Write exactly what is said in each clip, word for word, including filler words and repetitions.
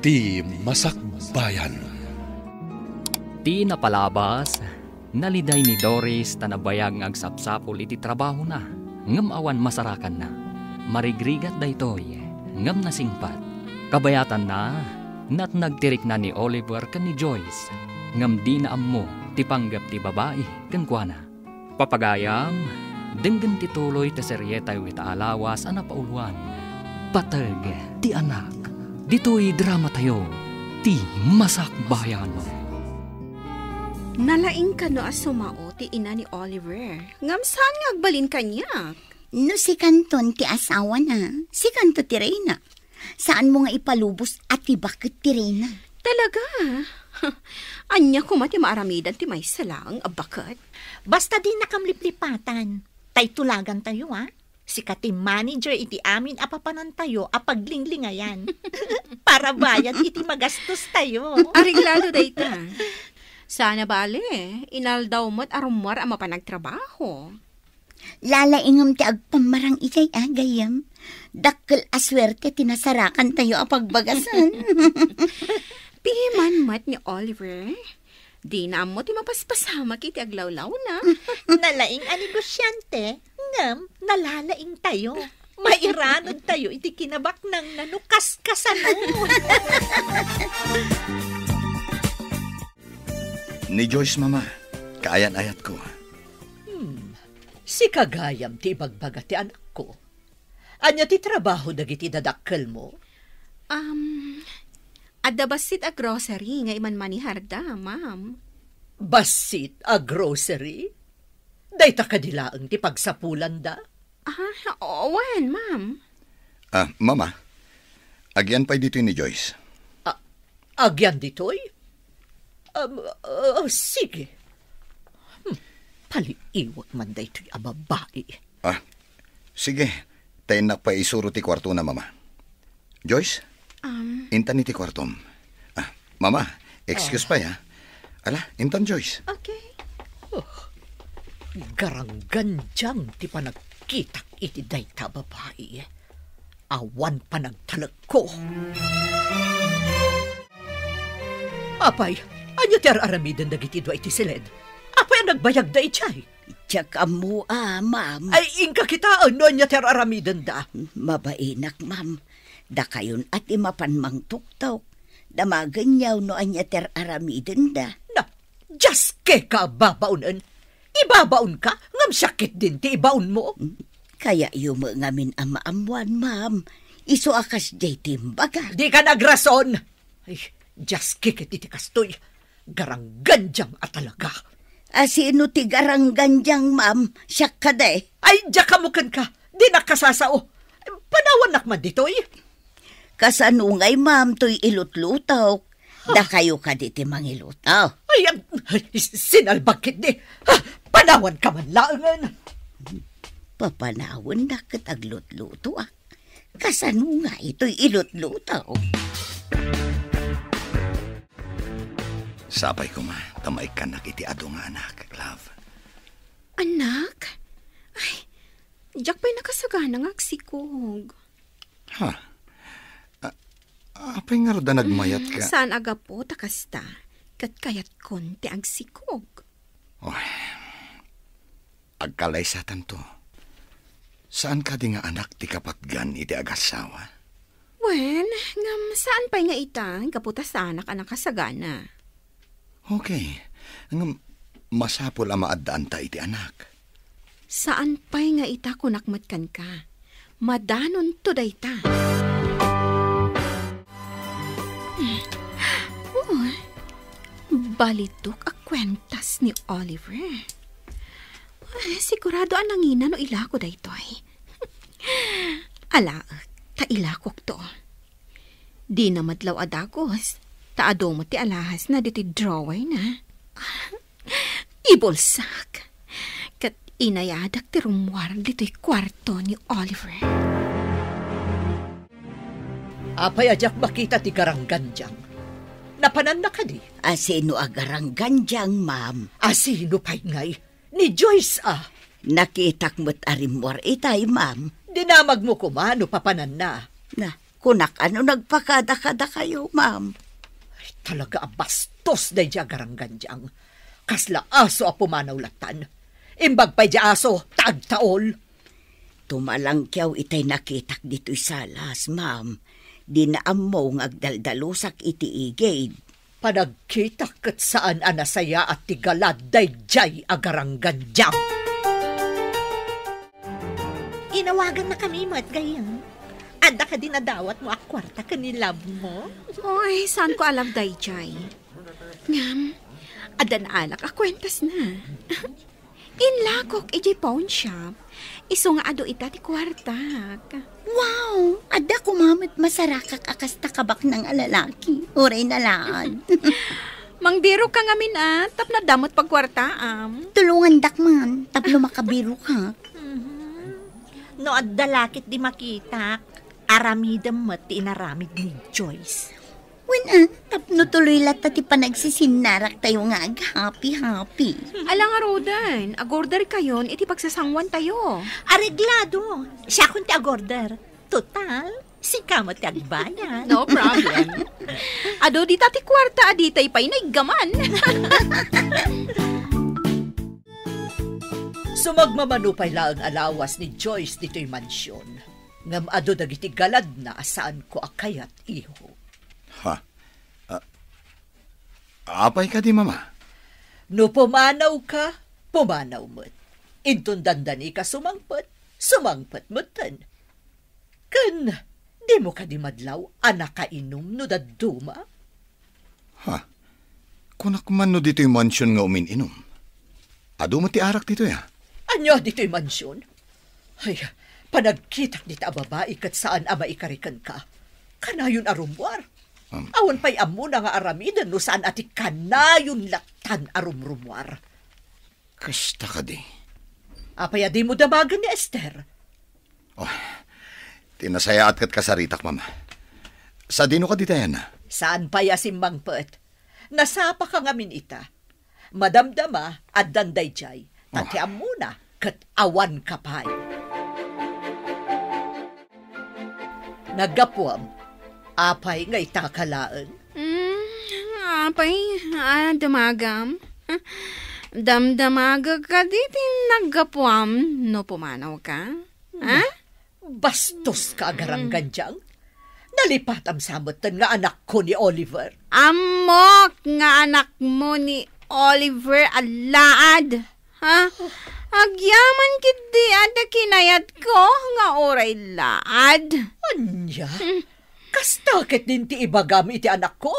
Ti Masakbayan. Ti napalabas, naliday ni Doris ta nabayag nga agsapsapul iti trabahona, ngem awan masarakanna. Marigrigat daytoy, ngem nasingpat. Kabayatanna, natnag ti rikna ni Oliver ken ni Joyce, ngem dina ammo ti panggep ti babai kenkuana. Papagayam, denggen ti tuloy ti serietayo ita a lawas a napauloan, Pateg ti Anak. Ditoy dramatayo, Ti Masakbayan. Nalaing kano a sumao ti ina ni Oliver, ngem saan nga agbalin kaniak. No sikanton ti asawana, sikanto ti reyna. Saanmo nga ipalubos a ti baket ti reyna. Talaga? Ania koma ti maaramidan ti maysa laeng a baket? Basta dinakam liplipatan. Tay tulagantayo, a. Sika ti manager iti amin a papanantayo a paglinglingayan. Para bayad iti magastostayo. Areglado dayta. Sana bale, inaldaw met a rummuar a mapan agtrabaho. Lalaingem ti agpammarang idiay a gayyem. Dakkel a suerte ti nasarakantayo a pagbagasen. Piman met ni Oliver, dina ammo ti mapaspasamak iti aglawlawna. Nalaing a negosyante, ngem nalalaingtayo. Mairanudtayo iti kinabaknangna no kaskasano. Ni Joyce, Mama, kaayan-ayatko. Hmm. Sika gayam ti ibagbaga ti anakko. Ania ti trabaho dagiti dadakkelmo? Um, adda bassit a grocery nga imanmaniharda, ma'am. Bassit a grocery? Dayta kadi laeng ti pagsapulanda? Ah, wen, ma'am. Ah, Mama, agian pay ditoy ni Joyce. Ah, agian ditoy? Um, ah, sige. Hmm, paliiwak man daytoy a babai. Ah, sige. Ta innak pay isuro ti kuartona, Mama. Joyce, Um, intan iti kuartom. Ah, Mama, excuse Ah. pay, ha? Ala, intan, Joyce. Okay. Oh, garanggandiang ti panagkitak iti dayta a babai. Awan panagtalekko. Apay, ania ti ar-aramiden dagiti dua iti siled? Apay a nagbayagda idiay? Diak ammo, a, ma'am. Ay, inka kitaen no ania ti ar-aramidenda. Mabainak, ma'am. Dakayon a ti mapan mangtuktok. Damagenyo no ania ti ar-aramidenda. Na, diaskeka a babaonen. Ibabaonka, ngem siak ketdin ti ibaonmo. Kayatyo met ngamin a maammuan, ma'am. Isu a kasdiay ti imbagak. Dika nagrason! Ay, diaske ket iti kastoy. Garanggandiang a talaga. A, sino ti garanggandiang, ma'am? Siak kadi? Ay, diak ammo kenka. Dinak kasasao. Panawannak man ditoy. Kasano ngay, ma'am, toy ilutlutok? Dakayo kadi ti mangiluto? Ay, am, sinalbag ketdi. Ha, panawanka man laengen. Papanawannak ket aglutlutoak. Kasano ngay toy ilutluto? Sapay koma ta maikkannak iti adu nga anak, love. Anak? Ay, diak pay nakasagana nga agsikog. Ha? A-, apay ngarud a nagmayat ka? Mm, saan a gapu ta kasta, ket kayatkon ti agsikog. Oy, agkalaysatanto. Saan kadi nga anak ti kapatgan iti agassawa? Wen, ngem saan pay nga ita, gapu ta saanak a nakasagana. Okay. Ngem masapul a maaddaanta iti anak. Saan pay nga ita kunak met kenka. Madanonto dayta. Oh, balitok a kuentas ni Oliver. Ay, sigurado a nangina no ilako daytoy. Alaek, ta ilakokto. Dina met law a dagus, ta adu met ti alahasna ditoy drawerna. Ibulsak, ket inayadak ti rummuar ditoy kuarto ni Oliver. Apay a diak makita ti garanggandiang? Napananna kadi? A, sino a garanggandiang, ma'am? A, sino pay ngay? Ni Joyce, a. Nakitak met a rimmuar itay, ma'am. Dinamagmo koma no papananna. Na, Kunak a no nagpakada kadakayo, ma'am. Ay, talaga a bastos daydiay a garanggandiang. Kasla aso a pumanaw lattan. Imbag pay di aso, ta agtaol. Tumalangkiaw itay nakitak ditoy salas, ma'am. Dina ammo nga agdaldalusak iti igid. Panagkitak ket saan a nasayaat ti galad daydiay a garanggandiang. Inawagannakami met, gayyem. Adda kadi nadawatmo a kuarta ken ni love mo? Oy, saanko a love daydiay. Ngem, adda naalak a kuentasna. Inlakok idiay pawn shop, isu nga adu ita ti kuartak. Wow! Adda koma met masarakak a kasta kabaknang a lalaki. Uray nalaad. Mangbirokka ngamin a, tapno adda met pagkuartaam. Tulongandak man, tapno makabirokak. Mhm. No adda lakit di makitak, aramidem met ti inaramid ni Joyce. Wen, a, tapno tuloy latta ti panagsisinnaraktayo nga aghappy-happy. Ala ngaruden, agorderkayon iti pagsasanguantayo. Areglado. Siakon ti agorder. Total, sika met ti agbayad. No problem. Adu dita ti kuarta a ditay pay naiggaman. Sumagmamano pay laeng a lawas ni Joyce ditoy mansion. Ngem adu dagiti galadna a saanko a kayat, iho. Ha? Ah, apay kadi, Mama? No pumanawka, pumanaw met. Inton dandanika sumangpet, sumangpet metten. Ken dimo kadi madlaw a nakainum no dadduma? Ha? Kunak man no ditoy mansion nga umin-inum. Adu met ti arak ditoy, a? Ania ditoy mansion? Ay, panagkitak dita a babai ket saan a maikari kenka. Kanayon a rummuar. Um. Awan pay ammona nga aramiden no saan a ti kanayon lattan a rumrummuar. Kasta kadi. Apay a dimo damagen ni Esther? Oh, ti nasayaat ket kasaritak, Mama. Sadino kadi ta, Yana? Saan pay a simmangpet? Nasapaka ngamin ita. Madamdama, addan daydiay. Ta Oh. ti ammona, ket awanka pay. Naggapuam, apay nga itaka laeng? Mm, apay, a, damagam? Damdamagek kadi ti naggapuam no pumanawka? Ha? Bastos ka, agaranggandiang. Nalipatam sa metten nga anakko ni Oliver. Ammok nga anakmo ni Oliver a laad. Ha? Agyaman ketdi adda kinayatko nga uray laad. Ania? Hmm. Kasta ketdin ti ibagam iti anakko?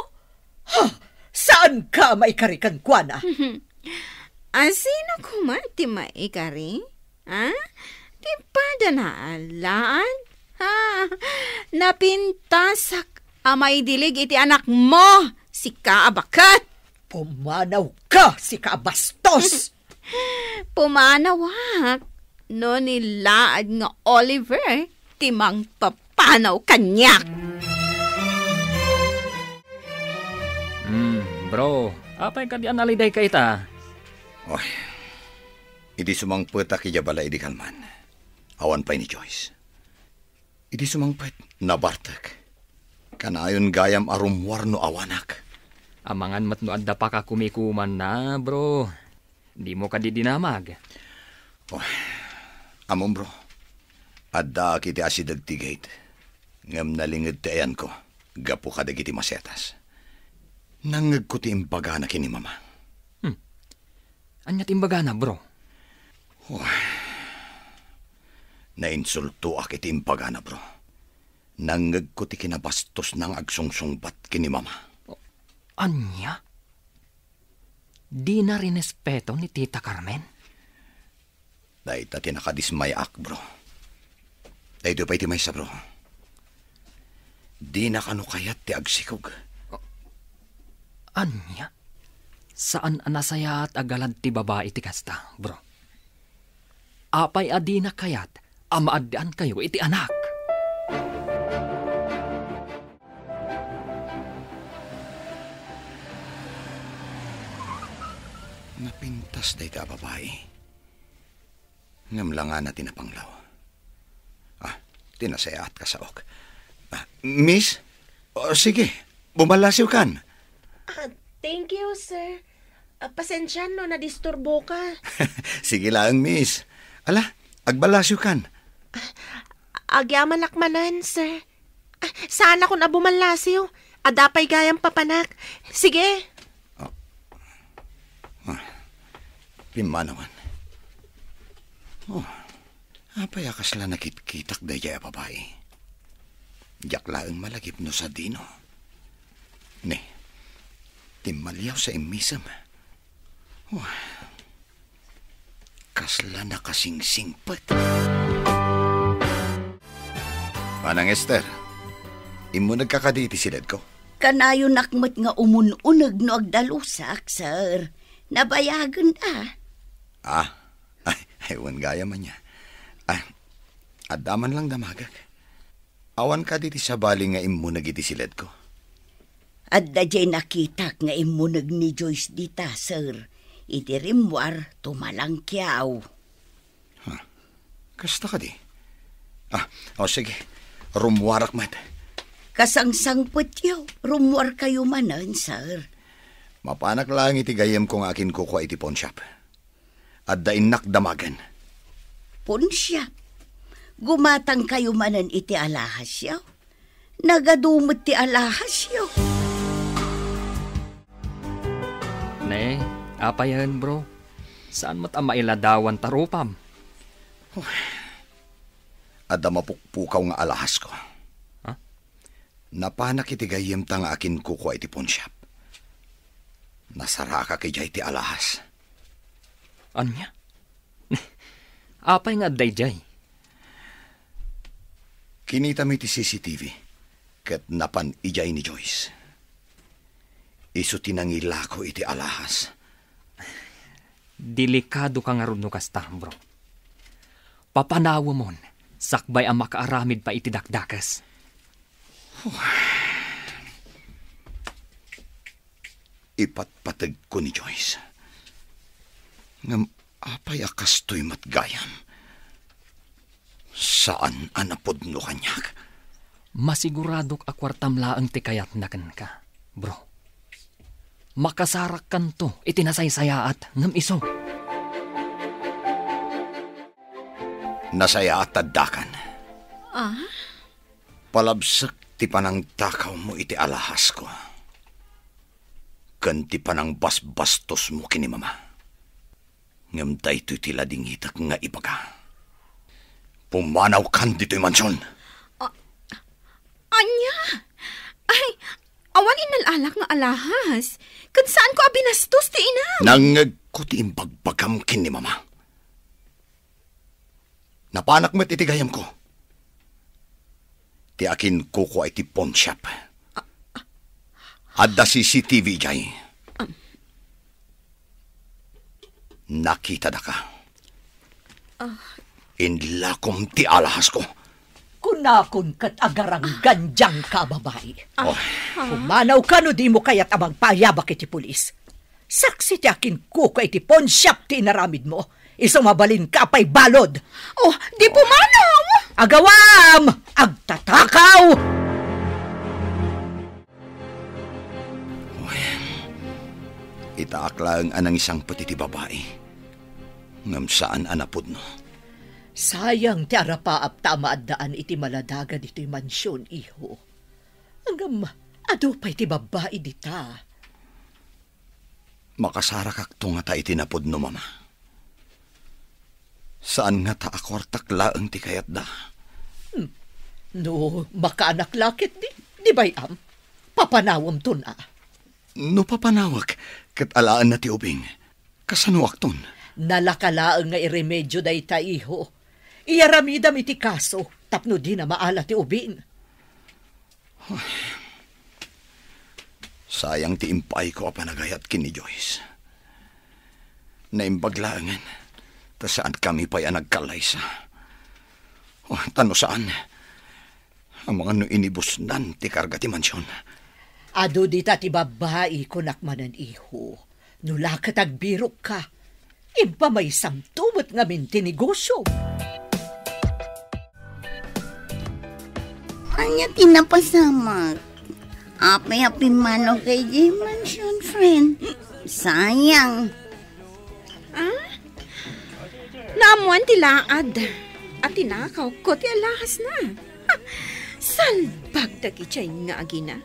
Ha? Saanka maikari kenkuana? A, sino koma ti maikari? Ha? Ti padana a laad? Ha? Napintasak a maidilig iti anakmo, sika a baket! Pumanawka, sika a bastos! Pumanawak no ni laad nga Oliver ti mangpapanaw kaniak. Hmm, bro, apay kadi a nalidayka ita? Oy, idi sumangpetak idiay balay idi kalman, awan pay ni Joyce. Idi sumangpet, nabartek. Kanayon gayam a rummuar no awanak. Amangan met no adda pakakumikumanna, bro. Dimo kadi dinamag? Oh, ammom, bro. Addaak iti asideg ti gate. Ngem nalinged ti ayanko gapu kadagiti masetas. Nangngegko ti imbagana ken ni Mama. Hmm. Ania ti imbagana, bro? Oh. Nainsultoak iti imbagana, bro. Nangngegko ti kinabastosna nga agsungsungbat ken ni Mama. Ania? Dina rinespeto ni Tita Carmen? Dayta ti nakadismayaak, bro. Daytoy pay ti maysa, bro. Dina kano kayat ti agsikog. Ania? Saan a nasayaat a galad ti babai ti kasta, bro. Apay a dina kayat a maaddaankayo iti anak? Napintas dayta a babai. Ngem langana ti napanglaw. Ah, ti nasayaat, kasaok. Miss? O, sige, bumallasiw kan. Ah, thank you, sir. Ah, pasensya no nadisturbo ka. Sige laeng, miss. Ala, agballasiw kan. Agyamanak manen, sir. Ah, saan ako na bumallasiw? Adda pay gayam papanak. Sige. Ah, pimmanawan. Oh, apay a kasla nakitkitak daydiay a babai? Diak laeng malagip no sadino. Ne, timmaliaw sa immisem. Oh, kasla nakasingsingpet. Manang Esther, immunegka kadi iti siledko? Kanayonak met nga umun-uneg no agdalusak, sir. Nabayagen a. Ah, ay, ay, wen gayam ania. Ah, adda man lang damagek. Awan kadi ti sabali nga immuneg iti siledko? Adda diay nakitak nga immuneg ni Joyce dita, sir. Iti rimmuar, tumalangkiaw. Huh. Kasta kadi? Ah, o sige. Rummuarak met. Kasangsangpetyo, rummuarkayo manen, sir. Mapanak laeng iti gayyemko nga akinkukua iti pawnshop. Adda innak damagen. Pawnshop? Gumatangkayo manen iti alahasyo? Nagadu met ti alahasyo. Ne, apayen, bro? Saan met a mailadawan ta rupam? Adda mapukpukaw nga alahasko. Ha? Napanak iti gayyemta nga akinkukua iti pawnshop. Nasarakak idiay ti alahas. Ania? Apay nga adda idiay? Kinitami ti C C T V ket napan idiay ni Joyce. Isu ti nangilako iti alahas. Delikadoka ngarud no kasta, bro. Papanawemon, sakbay a makaaramid pay iti dakdakes. Ipatpategko ni Joyce. Ngem apay a kastoy met gayam? Saan a napudno kaniak. Masiguradok a kuartam laeng ti kayatna kenka, bro. Makasarakkanto iti nasaysayaat ngem isu. Nasayaat ta addakan. Ah? Palabsek ti panangtakawmo iti alahasko ken ti panangbasbastosmo ken ni Mama. Ngem daytoy ti ladingitek nga ibaga. Pumanawkan ditoy mansion. A-, ania? Ay, awan innal-alak nga alahas. Ken saanko a binastos ti inam. Nangngegko ti imbagbagam ken ni Mama. Napanak met iti gayyemko ti akinkukua iti pawnshop. Adda C C T V idiay. Am. Nakitadaka. Ah. Inlakom ti alahasko. Kunakon ket agaranggan dianka a babai. Ah. Oh. Pumanawka no dimo kayat a magpaayabak iti pulis. Saksi ti akinkukua iti pawnshop ti inaramidmo. Isu mabalinka a pay balud. Oh, di pumanaw! Agawam! Agtatakaw! Uy, itaak laeng a nangisangpet iti babai. Ngem saan a napudno. Sayang ti arapaap ta maaddaan iti maladaga ditoy mansion, iho. Ngem adu pay ti babbai dita. Makasarakakto ngata iti napudno, Mama? Saan ngata a kuartak laeng ti kayatda? Hmm. No makaanak la ketdi, di bay-am, papanawemton a. No papanawek ket alaenna ti ubing, kasanoakton? Nalaka laeng nga iremedio dayta, iho. Iyaramidam iti kaso tapno dina maala ti ubing. Ay, sayang ti impaayko a panagayat ken ni Joyce. Naimbag laengen ta saankami pay a nagkallaysa. Oh, ta no saan, amangan no inibusnan ti karga ti mansion. Adu dita ti babbai, kunak manen, iho. No la ket agbirokka, impamaysamto met ngamin ti negosiom. Ania ti napasamak? Apay a pimmanaw kay di mansion, friend? Sayang. Ah? Naammoan ti laad a tinakawko ti alahasna. Ha! Salbag dagiti ay nga agina.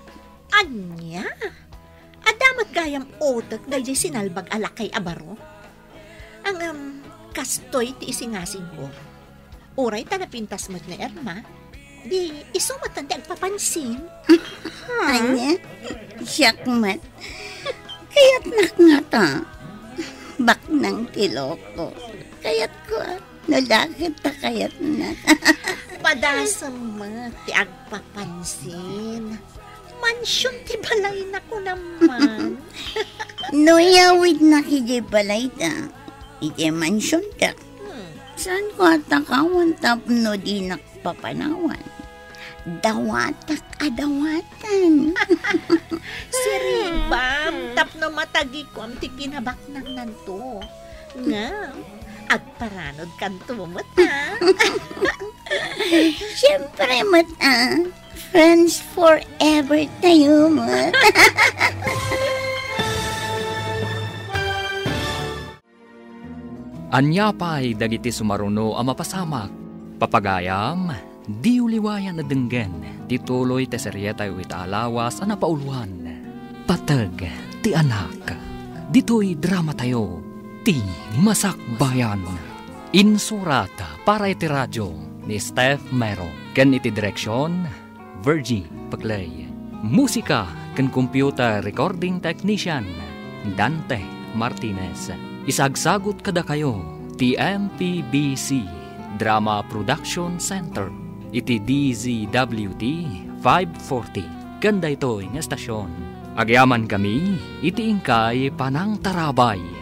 Ania? Adda met gayam utek daydiay sinalbag a lakay a baro? Ngem, kastoy ti isingasingko. Uray ta napintas met ni Irma, di isu met ti agpapansin. Ania? Siak met. Kayatnak ngata. Baknang ti loko. Kayatko, a. No, lakay ta kayatnak. Padasem met ti agpapansin. Mansion ti balayna, kunam man. No iyawidnak idiay balayda, idiay mansionda, hmm, saanko a takawan tapno dinak papanawan? Dawatak a dawatan. Siribam, tapno matagikuam ti kinabaknangnanto. Ngem, agparanodkanto met, a. Siyempre met, a. Friends forever tayo met. Ania pay dagiti sumaruno a mapasamak? Papagayam, diyo liwayan a denggen ti tuloy ti serietayo ita a lawas a napauloan, Pateg ti Anak. Ditoy dramatayo, ti Masakbayan. Insurat para iti radio ni Steph Mero ken iti direksion, Virgie Peclay. Musika ken computer recording technician, Dante Martinez. Isagsagut kadakayo ti M P B C Drama Production Center iti D Z W T five forty ken daytoy nga estasion. Agyamankami iti inkay panangtarabay.